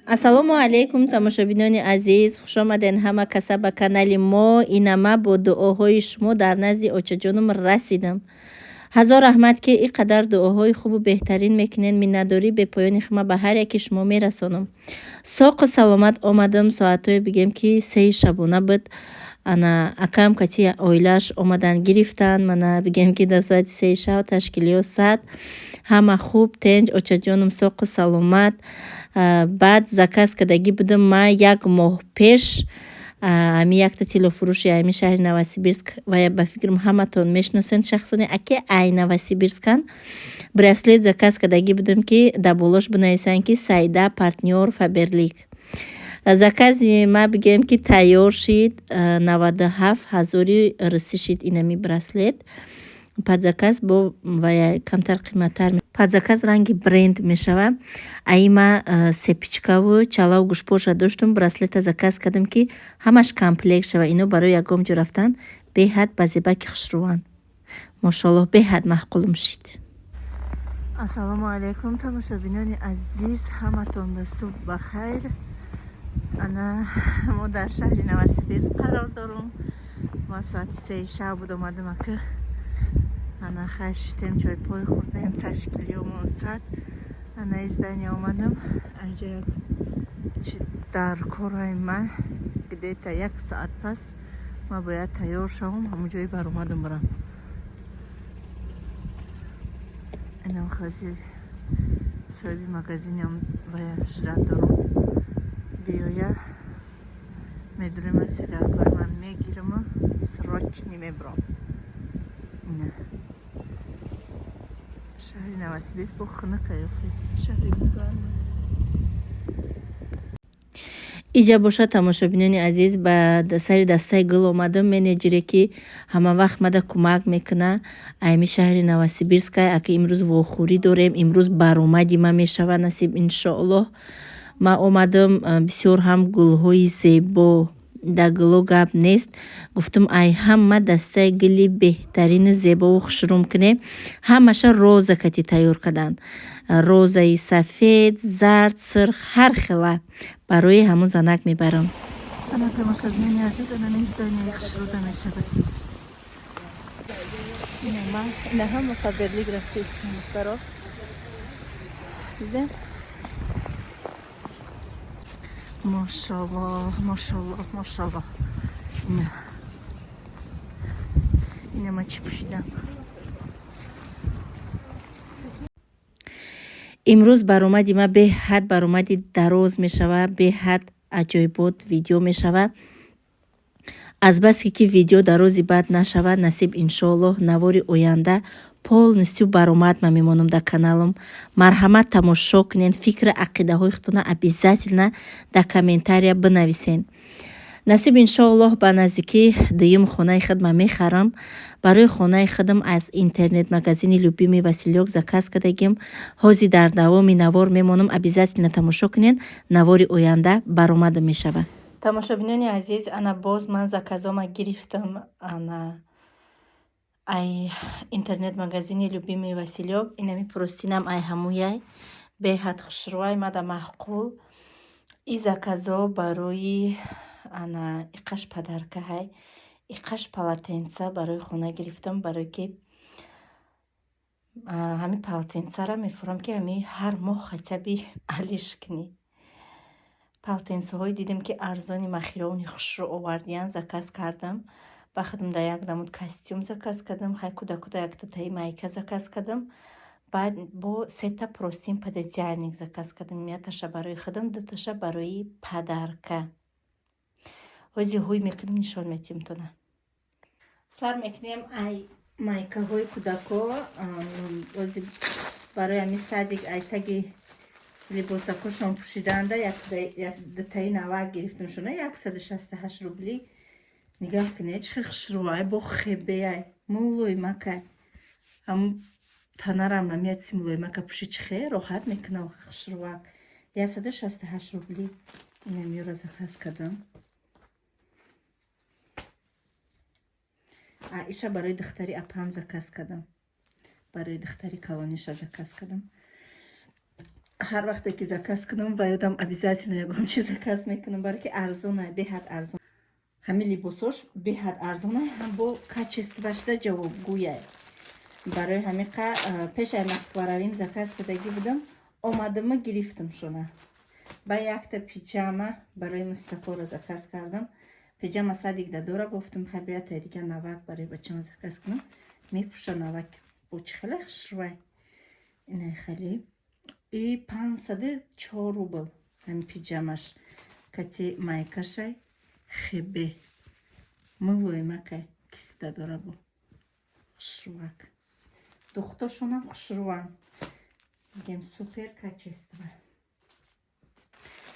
Ассалому алайкум, тамошобинони азиз, хушомаден ҳама каса ба канали мо. Инама бо дуоҳои шумо дар назди очаҷонум расидам. Ҳазор раҳмат, ки ин қадар дуоҳои хубу беҳтарин мекунен. Миннатдории бепоёни худма ба ҳар яки шумо мерасонам. Соқу саломат омадам. Соатҳое бигем, ки 3 шабона буд. Ана акам кати оилааш омадан гирифтанд. Мана бигем, ки дар соати 3 шаб ташкилиё сад. Ҳама хуб, тенҷ, очаҷонум соқу саломат. Баъд заказ кардагӣ будам ман як моҳ пеш ҳами якта тиллофурӯши ҳами шаҳри Новосибирск ва ба фикрам, ҳаматон мешиносед, шахсоне аки ай Новосибирскан. Браслет заказ кардагӣ будам, ки дар болош бинависанд, ки «Сайда, партнёр Фаберлик». Закази ма бигем, ки тайёр шид, 97 ҳазори русӣ шид инами браслет. Под заказ бо вая камтар қиматтар. Под заказ ранги бренд мешава. Аи ма цепочкаву чалаву гӯшпорша доштум, браслета заказ кардам, ки ҳамаш комплект шава. Ино барои ягон ҷо рафтан беҳад ба зебаки хушрӯванд. Мошоаллоҳ, беҳад маъқулум шид. Ассалому алайкум, тамошобинони азиз, ҳаматонда субҳ ба хайр. Ана мо дар шаҳри Новосибирск қарор дорум. Ма соати 3 шаб буд омадам, ака. Ана хай шиштем, чойпой хӯрдем, ташкилиёмон сад. Ана издания омадам. Аҷа як чи дар корҳои ман, где-то як соат пас ма бояд тайёр шавам, ҳамон ҷои баромадам барам. Инам хази соҳиби магазинам вая ждать дорум, биёя, медурем, дар кори ман мегираму срочно мебурам. Ина шаҳри Новосибирск бо хунукай, охи шаҳри гарма. Иҷа бошад, тамошобинони азиз, ба сари дастаи гул омадам. Менеҷере, ки ҳама вақт мада кӯмак мекуна, ами шаҳри Новосибирскай. Ака, имрӯз вохӯрӣ дорем, имрӯз баромади ман мешавад, насиб иншоаллоҳ. Ман омадам, бисёр ҳам гулҳои зебо, дар гуло гап нест. Гуфтам, ай ҳама дастаи гули беҳтарини зебову хушрӯм кунем. Ҳамаша роза кати тайёр карданд, розаи сафед, зард, сирх, ҳар хела. Барои ҳамун занак мебарам. Ана, тамошобинони азиз, ана здания хушрӯда мешавад. Ина ҳама Фаберлик рафтаистем, духтаро, дидем. Мошаллоҳ, мошаллоҳ, мошаллоҳ. Ина, ина ма чӣ пӯшидам. Имрӯз баромади ма беҳад баромади дароз мешава, беҳад аҷоибот видео мешава. Азбаски ки видео дарози бад нашавад, насиб иншоаллоҳ, навори оянда полностью баромад ма мемонам дар каналам. Марҳамат, тамошо кунед, фикру ақидаҳои худтона обязательно дар комментария бинависен. Насиб иншоаллоҳ, ба наздикӣ дуюм хонаи худма мехарам. Барои хонаи худам аз интернет-магазини «Любимый Василёк» заказ кардагим. Ҳозир дар давоми навор мемонам, обязательно тамошо кунед, навори оянда баромада мешавад. Тамошобинони азиз, ана боз ман заказома гирифтам, ана ай интернет-магазини «Любимый Василёк». Инами простыням ай ҳамуяй, беҳад хушрӯай, мада маъқул. И заказо барои ана иқаш подаркаҳай, иқаш полотенца барои хона гирифтам, барое ки ҳамин полотенцара мефурам, ки ҳами ҳар моҳ хотя бы алиш кунӣ. Полотенцаҳое дидем, ки арзони махирони хушрӯ овардиян, заказ кардам. Ба худам да як намуд костюм заказ кардам, хай кӯдакуда яктатаи майка заказ кардам. Баъд бо сета простынь, пододеяльник заказ кардам, якташа барои худам, дуташа барои подарка. Ҳозир ҳуй мекунем, нишон метиҳем тона. Сар мекунем ай майкаҳои кӯдако. Ҳозир барои ҳамин садик ай таги либосакошон пӯшиданда дутаи навак гирифтам шуна, 168 рубли. Нигаҳ кунед, чӣ хел хушрӯай, бо хебеай, мулоимакай. Ҳамун танарам ҳамияти мулоимака пӯши, чӣ хел роҳат мекуна, хушрӯак. 168 рубли инамиёра заказ кардам. Иша барои духтари апам заказ кардам, барои духтари калониша заказ кардам. Ҳар вақте ки заказ кунам, ва ёдам, обязательно ягон чиз заказ мекунам, барое ки арзона, беҳад арзон. Ҳамин либосош беҳад арзона, ҳам бо качествашда ҷавобгӯяй. Барои ҳамин қа пешай Москва равим заказ кардагӣ будам, омадама, гирифтам шуна. Ба якта пиҷама барои Мустафоро заказ кардам. Пиҷама садик да дора, гуфтам, хай, бията дига навак барои бачама заказ кунам, мепӯша навак. Бо чӣ хеле хушрӯй ина, хеле и 504 рубл ҳамин пиҷамаш кати майкашай, хебе мулоимакай, киста дора, бо хушрӯак. Духтошонам хушрӯан, мегем, супер качество.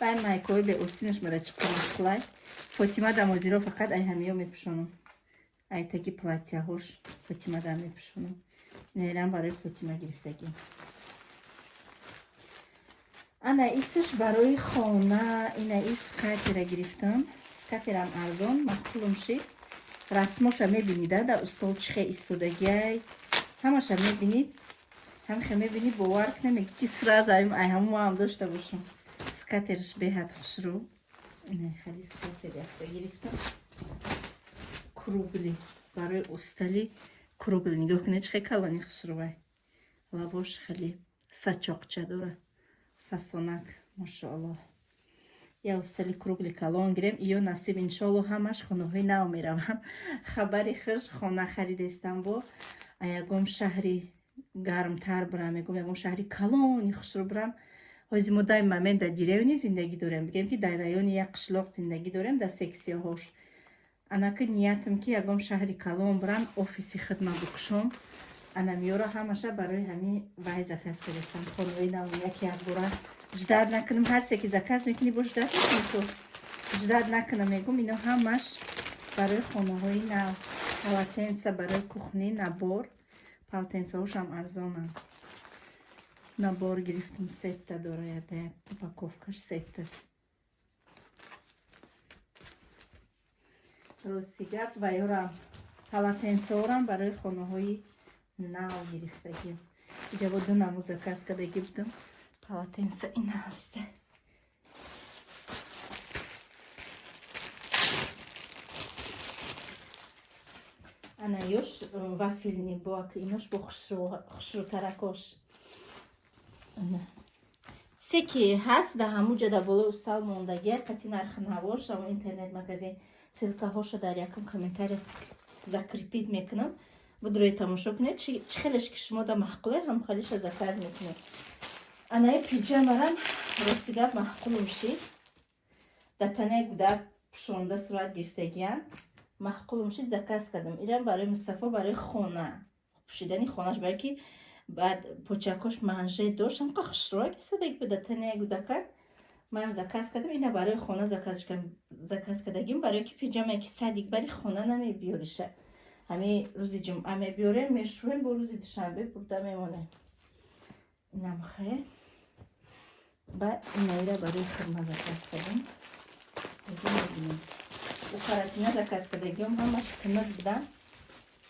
Вай майкаҳои беосинаш мара чӣ қиматқулай. Фотима дамозиро фақат ай ҳамиё мепӯшонам, ай таги платьяҳош Фотима дам мепӯшонам. Нерам барои Фотима гирифтагӣ. Ана исш барои хона, ина и скатера гирифтам. Скатерам арзон, маъқулум шид. Расмоша мебинида, дар устол чихе истодагиай, ҳамаша мебинӣ, ҳамихе мебинӣ, бовар кунӣ, мегӣ ки сразу ай ҳамуам дошта бошам. Скатерш беҳад хушрӯ. Ина хеле скатер якта гирифтам, круглый, барои устали круглый. Нигоҳ кунед, чихе калони хушрӯвай, лабош хеле сачоқча дора, фасонак, машоаллоҳ. Я устали круглый калон гирем, иё насиб, иншоалло, ҳамаш хонаҳои нав мераванд. Хабари хуш, хона харидестам, бо ягон шаҳри гармтар бурам, мегӯм, ягон шаҳри калони хушрӯ бурам. Ҳози мо дай момент дар деревни зиндагӣ дорем, бигем ки дар райони як қишлоқ зиндагӣ дорем, дар сексияҳош. Анаки ниятам ки ягон шаҳри калон бурам, офиси хидма бикушом. Анамиёро ҳамаша барои ҳамин вай заказ кардастам, хонаҳои нав. Як якбора ждать накунам, ҳар се ки заказ мекунӣ, бо ждать накунӣ, то ждать накунам, мегӯм, ино ҳамаш барои хонаҳои нав. Полотенца барои кухни, набор полотенцаҳошам арзонанд. Набор гирифтам, сетта дора, яда упаковкаш сетта. Рости гап, ваёрам, полотенцаҳорам барои хонаҳои нав гирифтагим. Иҷа бо ду намуд заказ кардагӣ будам полотенца, ина ҳаста. Ана ёш вафельный, боак инош бо хушрӯтаракош се ки ҳаст, дар ҳамуҷа дар болои устал мондагия, қати нархи навош. Ҳамо интернет магазин ссылкаҳоша дар якум комментария закрепить мекунам, будрои тамошо кунед. Чӣ хелеш ки шумо да маъқуле, ҳам хелеша заказ мекунед. Анаи пиҷамарам, рости гап, маъқулум шид. Дар танаи гудак пӯшонда сурат гирифтагиям, маъқулум шид, заказ кардам. Ирам барои Мустафо, барои хона пӯшидани хонаш, барое ки баъд почакош манжет дошт, ҳамқа хушрӯак истодаги буд дар танаи гудакак. Манам заказ кардам, ина барои хона заказ кардагим, барое ки пиҷамае ки садик бари хона намебиёриша. Ҳамин рӯзи ҷумъа мебиёрем, мешӯем, бо рӯзи душанбе бурда мемонем. Инам хе ба инаира барои хидма заказ кардам. Мебинем, у каратина заказ кардагиам ҳамаш тинак будан,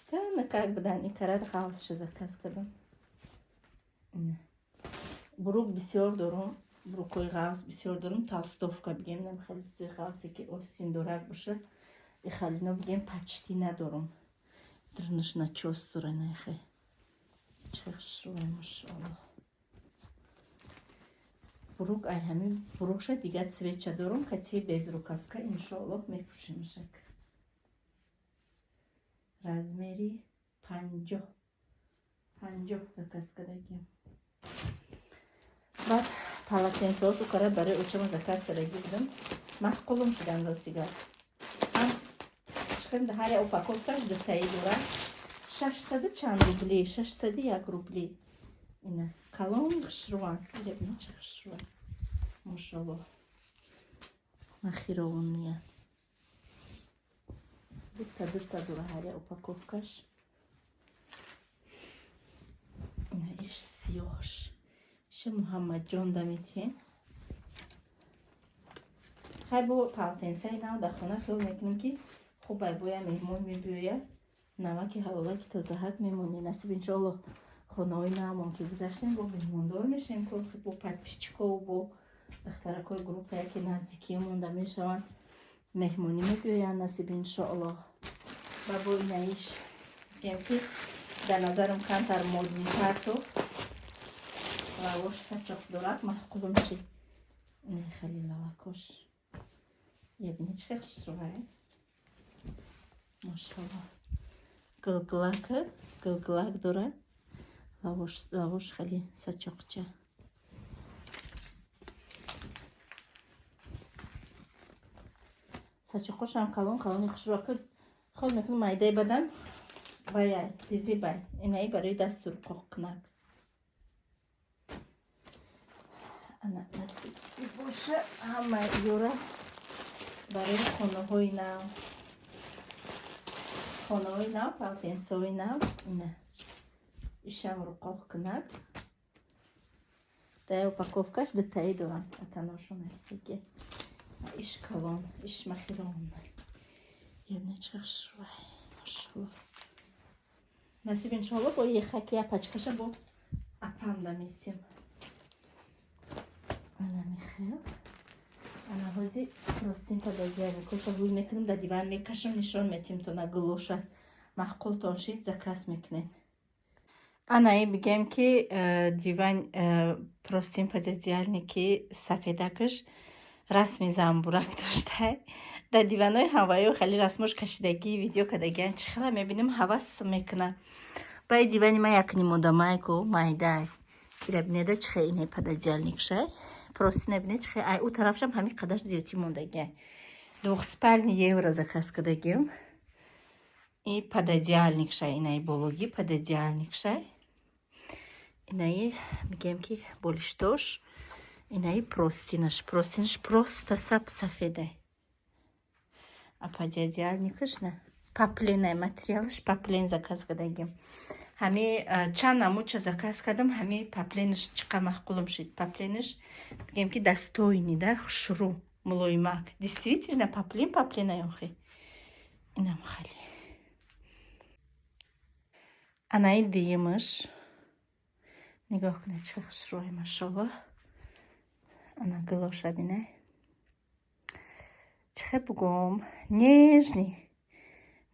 тинакак будан. И карат ғалсша заказ кардам. Бурук бисёр дорум, брукои ғавз бисёр дорум, толстовка бигем, нам хеле чизои ғавзе ки остин дорак боша, ихалино бигем, почти надорум. Дрнаш начёс дора, нахе чӣ хушрӯй, машоаллоҳ. Бурук ай ҳамин бурукша дига цветча дорум, кати безрукавка, иншоаллоҳ, мепӯшемшак. Размери 50 50 заказ кардагим. Баъд полотенцаҳошу кара барои очама заказ кардагӣ будам, маъқулум шудан, рости гап. Ҳам ҳар як упаковкаш дутаи дора, 600 чанд рубли, 601 рубли. Ина калони хушрӯан, ина чӣ хушрӯан, машоаллоҳ, махировонния. Дута дута дора ҳар як упаковкаш. Ина иш сиёҳш, иша Муҳаммадҷон даметиҳем. Хай, бо полотенцаи нав дар хона хиёл мекунем ки хуб, ай боя меҳмон мебиёяд, намаки ҳалолаки тозаҳак мемонӣ. Насиб, иншоаллоҳ. Хонаҳои навмон ки гузаштем, бо меҳмондор мешавем, бо подписчикову бо духтаракҳои группае, ки наздикие монда мешаванд, меҳмонӣ мебиёянд, насиб, иншоаллоҳ. Ва бо инаиш гем, ки дар назарам камтар моднитар ту лавош сачоқ дорад, маъқулум шид. Хеле лавакош ебини, чӣ хел хушрӯай, машаллоҳ. Гилгилака гилгилак дорад лавош, лавош хеле сачоқча. Сачоқошам калон калони хушрӯ. Хол мекунам, майдаи бадам ваяй бизибай. Инаи барои дастур қоқкунак. Ана, насиб боша, ҳама ёра барои хонаҳои нав, хонаҳои нав, полотенцаҳои нав. Ина ишам руқоқ кунак. Дар упаковкаш дутаи дорам, атаношон ҳастаги. Иш калон, иш махирон. Ебне, чӣ хушрӯай, машаллоҳ. Насиб, иншоалло, бо ехаки я пачкаша бо апамда метим. Ана михел. Ана ҳози простынь пододеяльникоша ҳуй мекунем, дар диван мекашам, нишон метим тона гулоша. Маъқултон шид, заказ мекунед. Ана и бигем, ки диван простынь пододеяльники сафедакаш расми замбурак доштай. Дар диванҳои ҳавайё хеле расмош кашидагӣ, видео кардагиан, чӣ хела мебинем, ҳавас мекуна. Баи дивани ма якнимодамайку майдай. Ира бинеда, чӣ хел ине пододеяльникшай. Простыня бинед, чӣ хел. Ай ӯ тарафшам ҳамин қадар зиёдтӣ мондагиай. Двухспальный евро заказ кардагим. И пододеяльникшай, инаи бологӣ пододеяльникшай. Инаи мегӯем, ки болиштош, инаи простынаш, простынаш просто сап сафедай. А пододеяльникаш на поплинай, материалаш поплин заказ кардагим. Ҳами чанд намудча заказ кардам, ҳами поплинаш чӣ қадр маъқулум шид. Поплинаш бигем, ки достойный да, хушрӯ, мулоимак. Действительно поплин поплинай охи. Инам хеле. Анаи дуюмаш нигоҳ кунед, чӣ хушрӯай, машаллоҳ. Ана гулоша бинай. Чӣ хел бугӯм, нежный,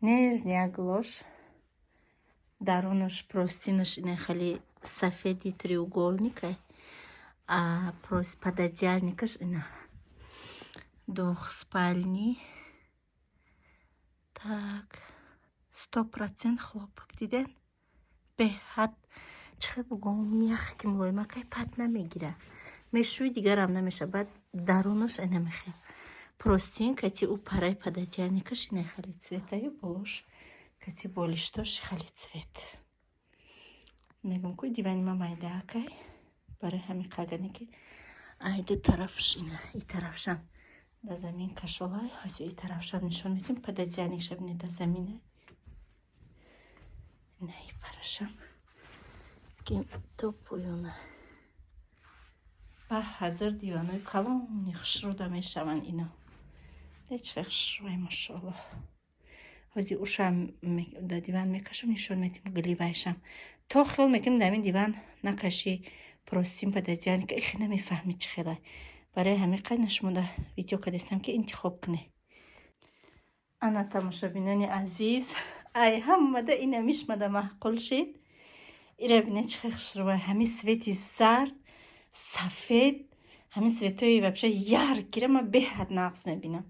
нежный як гулош. Дарунаш простынаш ина хеле сафеди треугольникай. А пододеяльникаш ина двухспальный. Так, 100% хлопок, диден? Беҳад, чӣ хел бугӯм, мягкий, мулоимакай, пат намегира. Мешӯи, дигарам намеша. Баъд дарунаш ина мехел. Простынь кати ӯ параи пододеяльникаш ина хеле цветаю, болош кати болиштош хеле цвет. Мегӯм ку, дивани ма майдаакай. Барои ҳамин қагане, ки ай ду тарафш ина, и тарафшам да замин кашолай. Ҳози и тарафшам нишон медиҳем. Пододеяльникша бинед, да замина. Ина и парашам. Ки то поёна. Ба ҳазир диванҳои калони хушрӯда мешаванд ино. Чӣ хушрӯай, машоаллоҳ. Ҳози ушам дар диван мекашам, нишон медиҳем гиливайшам. То хел мекунем, дар ин диван накаши простынь пододеяльника, ихе намефаҳми, чӣ хелай. Барои ҳамин қайна шумо да видео кардистам, ки интихоб кунед. Ана, тамошобинони азиз, ай ҳамада ина мишмада маъқул шид. Ира бинед, чӣ хел хушрӯай. Ҳамин цвети зард, сафед, ҳамин цветҳои вообще яркира ман беҳад нағз мебинам.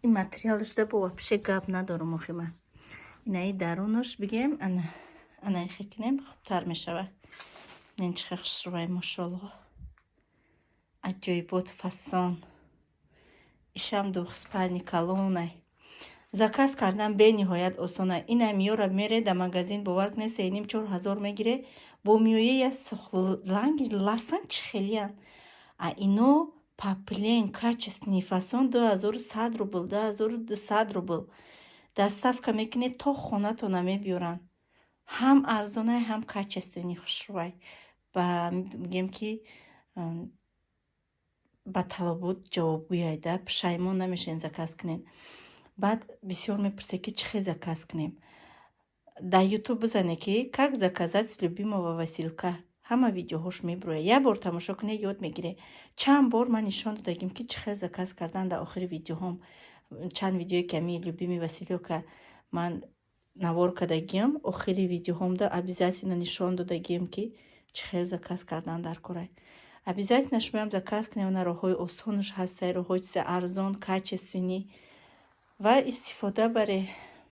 Ин материалаш да бо вообще гап надорам охи ман. Инаи дарунаш бигем, ана ана ихе кинем, хубтар мешавад. Ин чӣ хел хушрӯай, машоллоҳ. Аҷоибот фасон. Ишам двухспальный калонай. Заказ кардан бениҳоят осона. Ина миёра мере да магазин, бовар кунед, сеним 4000 мегире. Бо миёя я сухланги ласан, чӣ хелиян. А ино поплин качественный фасон 2100 рубл, 2200 рубл. Доставка мекунед, то хонатона мебиёранд. Ҳам арзонай, ҳам качественный, хушрӯай. Ба мегӯем, ки ба талабот ҷавобгӯяй да, пушаймон намешавед заказ кунед. Баъд бисёр мепурсед, ки чӣ хел заказ кунем. Дар Ютуб бизане, ки «Как заказать с Любимого Василька», ҳама видеоҳош мебурояд. Як бор тамошо кунед, ёд мегиред. Чанд бор ман нишон додагим, ки чӣ хел заказ кардан. Дар охири видеоҳом, чанд видеое ки ами Любимый Василёка ман навор кардагиам, охири видеоҳомда обязательно нишон додагиам, ки чӣ хел заказ кардан дар кора. Обязательно шумоям заказ кунед. Она роҳҳои осонаш ҳастай, роҳҳои чизи арзон, качественный ва истифода баре.